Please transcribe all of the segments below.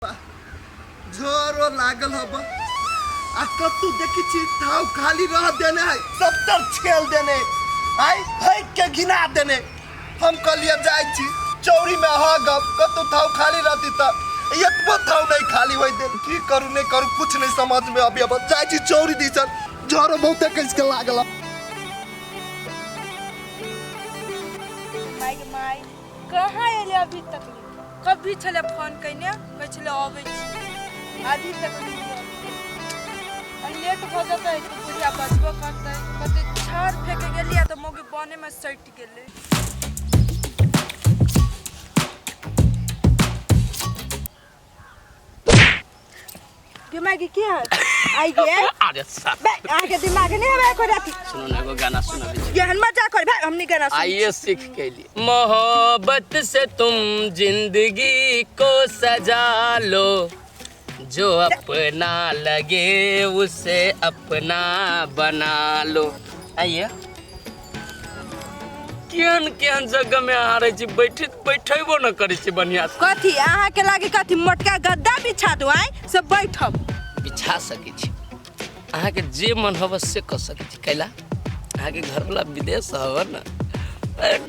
झोरो लागल हब आ कतू देखी छी थाव खाली रह देने है सब तर छेल देने आई फेंक के घिना देने। हम कहलिए जाय छी चौरी में हगब, कतू थाव खाली रहती त एतबो थाव नहीं खाली होई दे। की करू नहीं करू कुछ नहीं समझ में अभी। अब जाय छी चौरी दिसन, झोरो बहुते कस के लागल। माय गे माय, कहाँ एले अभी तक? कभी छले फोन कइने, कहै छले अबै छी, अभी तक नहीं एलै। लेट भऽ जेतै तऽ बुढ़िया बजबो करतै, कहतै छाड़ फेंके गेलियै तऽ मौगी बने में सटि गेलै। गे माय गे, की हाल आई गे? अरे साहब बे, अहाँके दिमाग नहीं हवे एको राति। सुनो ना, एगो गाना सुनाबै छी। केहन मजाक कर भाई, हमनी गाना सुन। आइए सीख के लिए। मोहब्बत से तुम जिंदगी को सजा लो, जो अपना लगे उसे अपना बना लो। आइए केहन केहन जगह में अहाँ रहै छी, बैठे बैठेबो न करै छी बढ़िया से। कथी अहाँके लागे कथी मोटका गद्दा बिछा दू आइ से बैठब? बिछा सकै छी, अहाँके जे मन हब से कऽ सकै छी। कैला अहाँके घरवला विदेश हब न,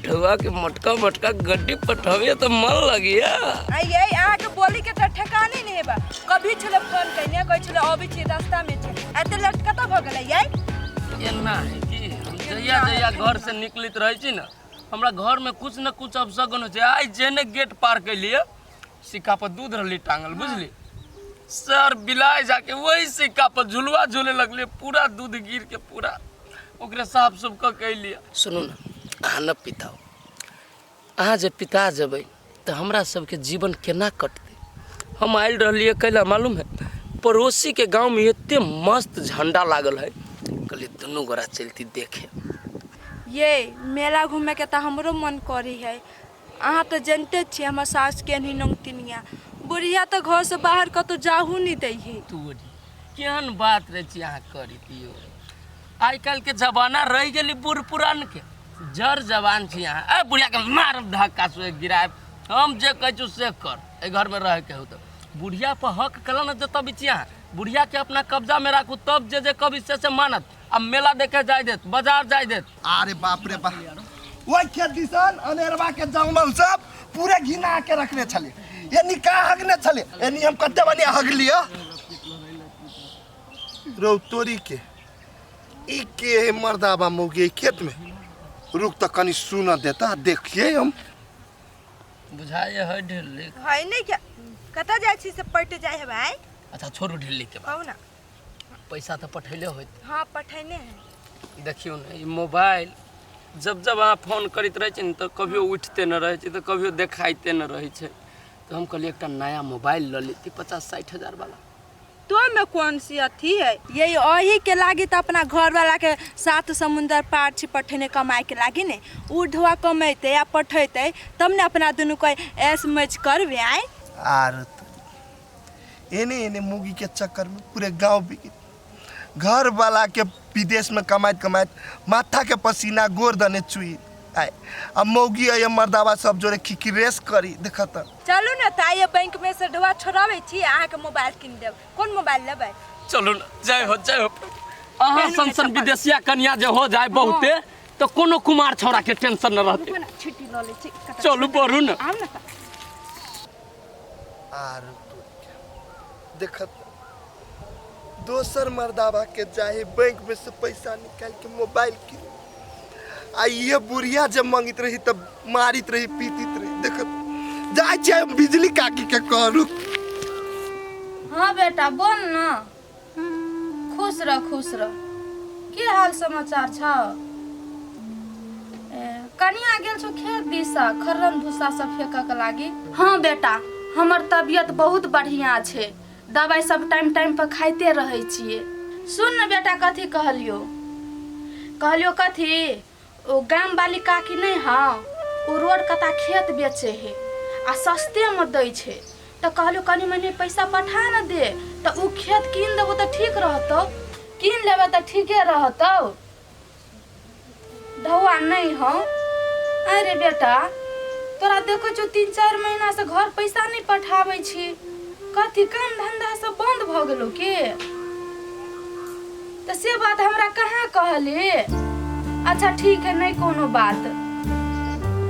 ढुआ के मोटका मोटका गड्डी पठबिए तऽ मन लगिया। आइ अहाँके बोली के तऽ ठेकाने नहीं हेबा। कभी छले फोन कइने, कहै छले अबै छी, रास्ता में छी, एते लेट कतऽ भऽ गेलै यै? एना है कि हम जहिया जहिया घर से निकलैत रहै छी ने, हमरा घर में कुछ न कुछ अपशगुन होइ छै। आइ जेने गेट पार केलिए, सिक्का पर दूध रहली टांगल, बुझली सर, बिलाय जाके वही सिक्का पर झुलुआ झूले लगले, पूरा दूध गिर के पूरा ओकरे साफ सुफ कऽ के अयलियै। सुनू ने, अहाँ न पिताओ, अहाँ जे पिता जेबै तऽ हमरा सबके जीवन केना कटतै? हम आयल रहलियै कैला मालूम है? पड़ोसी के गाँव में एते मस्त झंडा लागल है, कहलियै दुनू गोरा चलती देखे। ये मेला घूमे के तऽ हमरो मन करी है। अहाँ तऽ जनते छियै हमर सास के नहीं नौतिनिया बुढ़िया तऽ घर से बाहर कतौ जाहू नहीं दै है। तोरी केहन बात रहै छी अहाँ करितियो, आइ काल्हि के जमाना रहि गेलै बूढ़ पुरान के, जर जवान छी अहाँ। ए बुढ़िया के मारब धक्का से गिरायब, हम जे कहै छी से कर, एहि घर में रहे के हो तऽ बुढ़िया पर हक कला न जतबै छी अहाँ। बुढ़िया के अपना कब्जा में राखू, तब जे जे कभी से मानत। अब मेला देखे जाय देत, बाजार जाय देत। अरे बाप रे बाप, ओहि खेत दिसन अनेरवा के जंगल सब पूरे घिना के रखने छले, एनी का हगने छले, एनी हम कते बनिया हग लियो रौ तोरी के। ई के है मर्दाबा मौगी खेत में? रुक त कनी सुन देता, देखिए हम। बुझाए है ढिल्ली है नहीं क्या? कतऽ जाइ छी से पट जाइ है भाई। अच्छा छोड़ू ढिल्ली के बात, कहू ना। पैसा तऽ पठैले होइत? हाँ, पठैने है। देखियौ ने, ई मोबाइल जब जब अहाँ फोन करैत रहै छी ने तऽ कभियो उठिते नहि रहै छै, तऽ कभियो देखाइते नहि रहै छै। तऽ हम कहलियै एकटा नया मोबाइल लऽ लेती 50-60 हजार वाला। तो में कौन सी अथी है यही अही के लागी तो अपना घर वाला के साथ समुंदर पार छी पठेने कमाए के लागी ने। उ ढुआ कमेते या पठेते तब ने अपना दुनू को ऐश मौज करबे आय। आर एने एने मुगी के चक्कर में पूरे गांव बिक, घर वाला के विदेश में कमाइत कमाइत माथा के पसीना गोर दने चुई आए, अब मौगी है मर्दावा सब जोरे खिखिरेस करी देखत। चलू ने तऽ आइए बैंक में से ढुआ छोड़ाबै छी, अहाँके मोबाइल कीन देब। कोन मोबाइल लेबै? चलू ने, जय हो जय हो। अहाँ सन सन विदेशिया कन्या जे हो जाए बहुते तऽ कोनो कुमार छौड़ा के टेंशन न रहते। छुट्टी लऽ लै छी। चलू बढ़ू ने। आउ ने तऽ। आर देखत दोसर मर्दावा के जाहे बैंक में से पैसा निकाल के मोबाइल किन, आ ये बुढ़िया जब मांगित रही तब मारित रही पीतित रही। देखत जाय छै बिजली काकी के करू। हाँ बेटा बोल ना। खुश रह खुश रह। की हाल समाचार छौ? कनिया गेल छौ खेत दिसा खर्रन भूसा सब फेंकऽ के लागी। हाँ बेटा, हमर तबियत बहुत बढ़िया छै, दवाई सब टाइम टाइम पर खाइते रहै छियै। सुन न बेटा, कथी कहलियो? कहलियो कथी, ओ गाम वाली काकी नहीं हौ, ओ रोड कता खेत बेचे है आ सस्ते में दै छै, तऽ कहलियो कनी मनी पैसा पठा न दे तऽ उ खेत कीन देबो तऽ ठीक रहतौ, कीन लेबै तऽ ठीके रहतौ। ढौआ नहीं हौ। अरे बेटा, तोरा देखै छौ 3-4 महीना से घर पैसा नहीं पठाबै छी। कथी काम धंधा सब बंद भऽ गेलो के? तऽ से बात हमरा कहाँ कहली। अच्छा ठीक है, नहीं कोनो बात।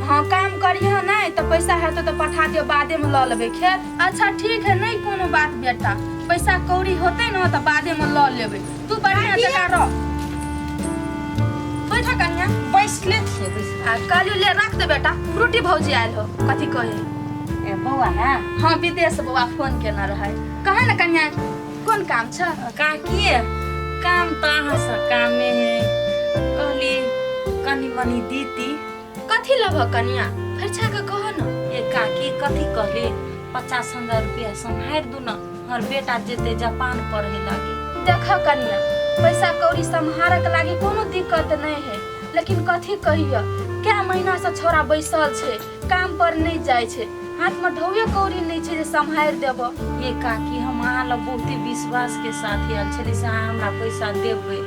हाँ काम करिह नहीं तऽ पैसा हेतौ तऽ पठा दियो, बादे में लऽ लेबै खेत। अच्छा ठीक है, नहीं कोनो बात बेटा, पैसा कौड़ी होतै न तऽ बादे में लऽ लेबै। तू बढ़िया जकाँ रह। बैठ कनिया। बैसले छियै, बैस। आ कहलियो ले रख दे बेटा, फ्रूटी भौजी आयल हो, कथी कहे? ए बौआ ना? हाँ विदेश बौआ फोन केने रहै। कहे न कनिया, कोन काम छ? काकी काम तऽ अहाँसँ कामे है, कहली कनी मनी दीती। कथी लेबह कनिया, फरिछा के कह न। ए काकी कथी कहली, 50,000 रुपया सम्हारि दू न, हमर बेटा जेतै जापान पढ़े लागी। देख कनिया, पैसा कौड़ी सम्हारक लागी कोनो दिक्कत नहीं है, लेकिन कथी कहिय, कै महीना से छोरा बैसल छै, काम पर नहीं जाइ छै, हाथ में ढौए कौड़ी नहीं छै जे सम्हारि देब। ये काकी हम अहाँ लग बहुते विश्वास के साथ आयल छली से अहाँ हमरा पैसा देबै,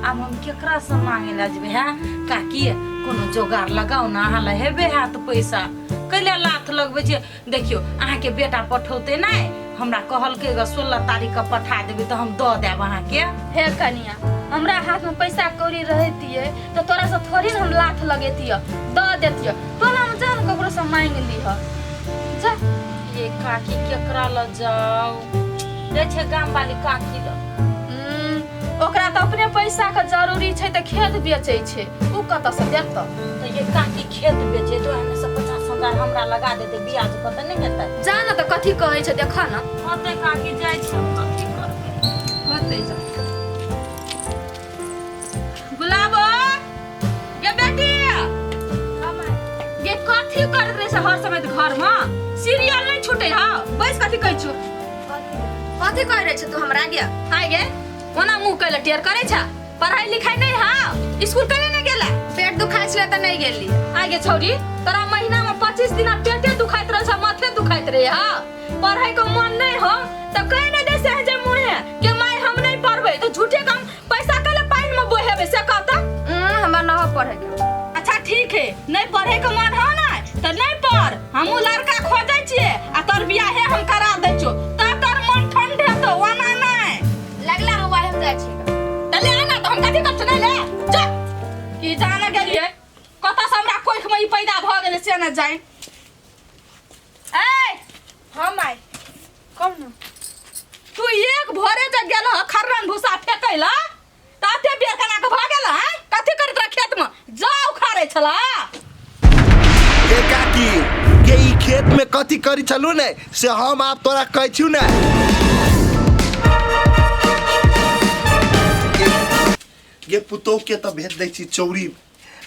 आब हम केकरा से मांगे ला जेबै? है काकी कोनो जोगाड़ लगाउ न, अहाँ लग हेबे हैत पैसा, कैला लाथ लगबै छियै? देखियौ अहाँके बेटा पठौतै नहि, हमरा कहलकै ग 16 तारीख के पठा देबै तऽ हम दऽ देब अहाँके। हे कनिया, हमरा हाथ में पैसा कौड़ी रहतियै तऽ तोरा से थोड़ी न हम लाथ लगेतियै, दऽ देतियै। टोला में जा न ककरो से मांगि लिह जा। ये काकी केकरा लग जाउ, जाइ छै गाम वाली काकी लग। ओकरा तऽ अपने पैसा के जरूरी छै तऽ खेत बेचै छै, उ कतऽ से देतौ? तऽ ये काकी खेत बेचे तो ओहिमे से 50,000 हमरा लगा देतै, ब्याज पर तऽ नहि हेतै। जा न तऽ कथी कहै छै देख न। होतै काकी जाइ छै, कथी करबै? होतै जा। गुलाबो गे बेटी, गे कथी करैत रहै छै हर समय घर में? सीरियल नहीं छूटे हौ, बैस कथी कहै छौ? कथी कह रहे छे तू हमरा गे? आइ गे ओना मुँह कैले टेर करै छ, पढ़ाई लिखाई नहीं हौ, स्कूल कैले नहीं गेला? पेट दुखाइ छले तऽ नहीं गेली। आइ गे छौरी, तोरा महीना में 25 दिना पेटे दुखाइत रहे छ, माथे दुखाइत रहे हौ, पढ़ाई के मन नहीं हो तऽ कहि नहीं दे से जे मुँहे के माय हम नहीं पढ़बै, तऽ झूठे कम पैसा कैले पानि में बोहेबै से कहता? हमरा न हो पढ़े के। अच्छा ठीक है, नहीं पढ़े के मन हो ना तऽ नहीं पढ़, हमहूँ लड़का खोजै छियै आ तोर बियाहे हम करा दै छियौ, तब तोर मन ठंड हेतौ, ओना नहि। लगला हुआ हम जाइ छियै। तऽ ले आना तऽ हम कथी करछौ? नहि ले जा, की जाने गेलियै कतऽ से हमरा कोखि में ई पैदा भऽ गेलै से नहि जानि। ए हाँ माय कहू न। तू एक भोरे जे गेल हँ खर्रन भूसा फेकै लए तऽ एते बेर केना कऽ भऽ गेल हँ? कथी करैत रह खेत में? जा उखाड़ै छला। गे काकी गे ई खेत में कथी करी छलू ने से हम आब तोरा कहै छियौ ने। गे पुतोह के तऽ भेज दै छी चौरी,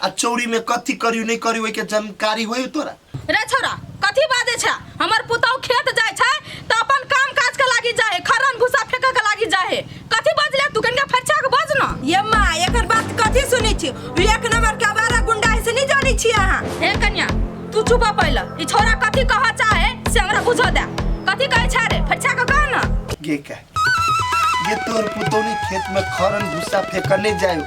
आ चौरी में कथी करियो नहीं करियो ओहिके जानकारी होय तोरा? रे छोरा कथी बाजै छै? हमर पुतोह खेत जाइ छै तऽ अपन काम काज के लागी जाइ है, खरन भूसा फेंके के लागी जाइ है। कथी बजले तू? कनिका फरिछा के बज न। ये माँ एकर बात कथी सुनै छी? उ एक नंबर के आवारा गुंडा है से नहीं जानै छी अहाँ। हे कन्या तू चुप पहिले, ई छोरा कथी कहऽ चाहे से हमरा बुझऽ दे। कथी कहै छै रे, फरिछा के कह न। गे का गे तोर पुतोह ने खेत में खरन भूसा फेंकने नहीं जायो,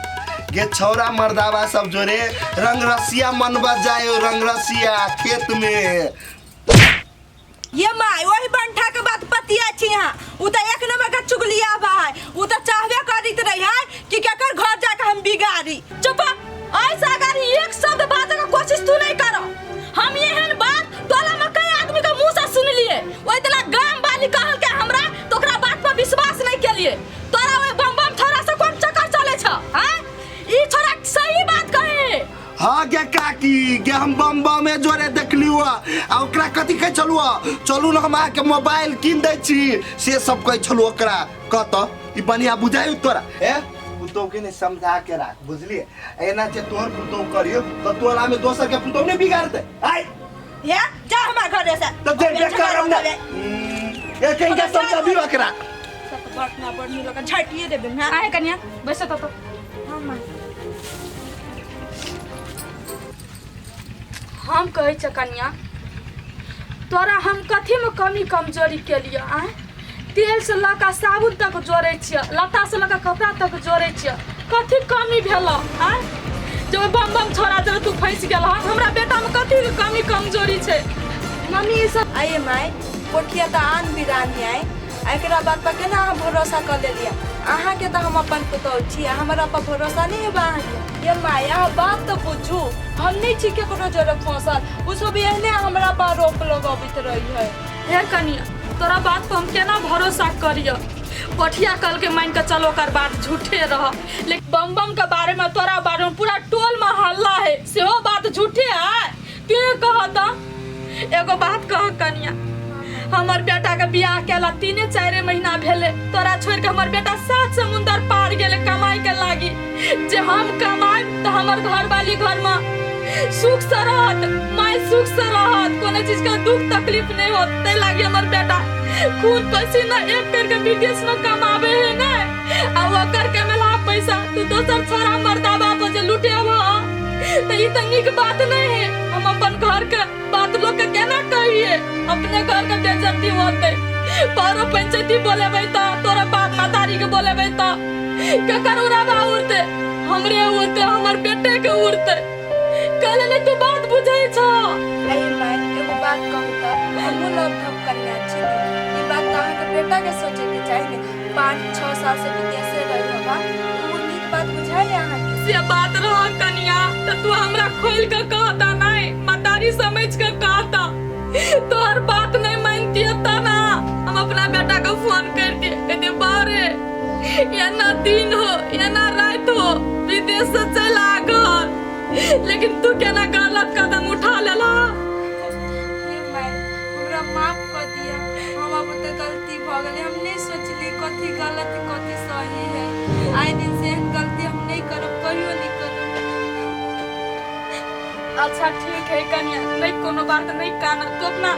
गे छौरा मर्दावा सब जोरे रंग रसिया मनबा जायो, रंग रसिया खेत में। ये माय वही बंठा के बात पतिया छी यहाँ, उ तऽ एक नंबर के चुगलिया बा है, उ तऽ चाहबे करैत रही है कि केकर घर जाके हम बिगाड़ी। चुप, ऐसा अगर एक शब्द बाजे के कोशिश तू नहीं कर। हम एहन बात टोला में कई आदमी के मुंह से सुनलिए, ओहि दिना गाम वाली कहल के हमरा तो ओकरा बात पर विश्वास नहीं केलिए। तोरा ओहि बम बम छोरा से कोन चक्कर चले छ? हैं ई छोरा सही बात कहे। हाँ गे काकी गे हम बम बम में जोरे देखली हुआ, आ ओकरा कथी कहै छलू? चलू न हम अहाँके मोबाइल कीन दै छी से सब कहै छलू ओकरा। कह तऽ ई बढ़िया बुझाइ तोरा? ए पुतोह के ने समझा के राख, बुझलिए? एना जे तोहर पुतोह करियो तऽ तोरा में दोसर के पुतोह नहीं बिगाड़तै। आइ हे जा हमरा घरे से। तब जे बेकार हम ना ए कहीं समझाबी ओकरा। सब बात ना बढ़नी लगा झाटिए देबे ना। आहे कन्या बैस तो। हाँ माय हम कहै छ कन्या तोरा हम कथी में कमी कमजोरी केलियो? आय तेल से लऽ कऽ साबुन तक जोड़ै छियै, लत्ता से लऽ कऽ कपड़ा तक जोड़ै छियै, कथी कमी भेल? आय जे ओहि बम बम छोरा जब तू फँसि गेल हँ, हमरा बेटा में कथी के कमी कमजोरी छै? मम्मी ई सब आइए माय पोठिया तऽ आन बिरानी आइ, आ एकरा बात पर केना अहाँ भरोसा कऽ लेलियै? अहाँके तऽ हम अपन पुतहु छी, आ हमरा पर भरोसा नहि हेबा अहाँके? ये माय, अहाँ बात तऽ बुझू, हम नहि छी केकरो जरे फंसल, ओ सब एहने हमरा पर आरोप लगबैत रही है। हे कनिया, तोरा बात पर हम केना भरोसा करिय? पठिया कल के मान के चलो ओकर बात झूठे रह, लेकिन बम बम के बारे में तोरा बारे में पूरा टोल में हल्ला है, सेहो बात झूठे है? तू कह त एगो बात कह कनिया, हमर बेटा के बियाह केला 3-4 महीना भेले, तोरा छोड़ के हमर बेटा 7 समुंदर पार गेले कमाई के लागी। जे हम कमाई तो हमर घर वाली घर में सुख से रहत, माय सुख से रहत, कोनो चीज के दुख तकलीफ नहीं होत, तै लागी हमर बेटा खून पसीना एक करके विदेश में कमावे है ना, आ ओकर कमेला पैसा तू दोसर छोरा मर्दा बाप जे लुटे तो ई त नीक बात नहीं है। हम अपन घर के बात लोग के केना कहिए? अपने घर के बेइज्जती होते, पारो पंचायती बोलेबै त, तोरा बाप महतारी के बोलेबै त केकर उड़ाबा उड़ते? हमरे उड़ते, हमर बेटे के उड़ते। कहले नहीं तू बात बुझै छ। अरे माय, एगो बात कहू तऽ हमहूँ लव धप कन्या छी ने, ई बात तऽ अहाँके बेटा के सोचे के चाही ने। 5-6 साल से विदेशे रही होबा, ओ नीक बात बुझाइ अहाँके? से बात रह कनिया, तऽ तू हमरा खोल के कहता नहीं, मतारी समझ के कहता, तोहर बात नहीं मानती त ना हम अपना बेटा के फोन कर दिए, कहते बारे या ना दिन हो या ना रात हो, विदेश से चल आ घर, लेकिन तू केना गलत कदम उठा लेला? हे माय, हमरा माफ कऽ दिअ, हम अब तऽ गलती भऽ गेलै, हम नहि सोचली कथी गलत कथी सही है। आइ दिन से एहन गलती हम नहि करब, कहियो नहि करब। अच्छा ठीक है कनिया, नहीं कोनो बात नहीं, काना तू अपना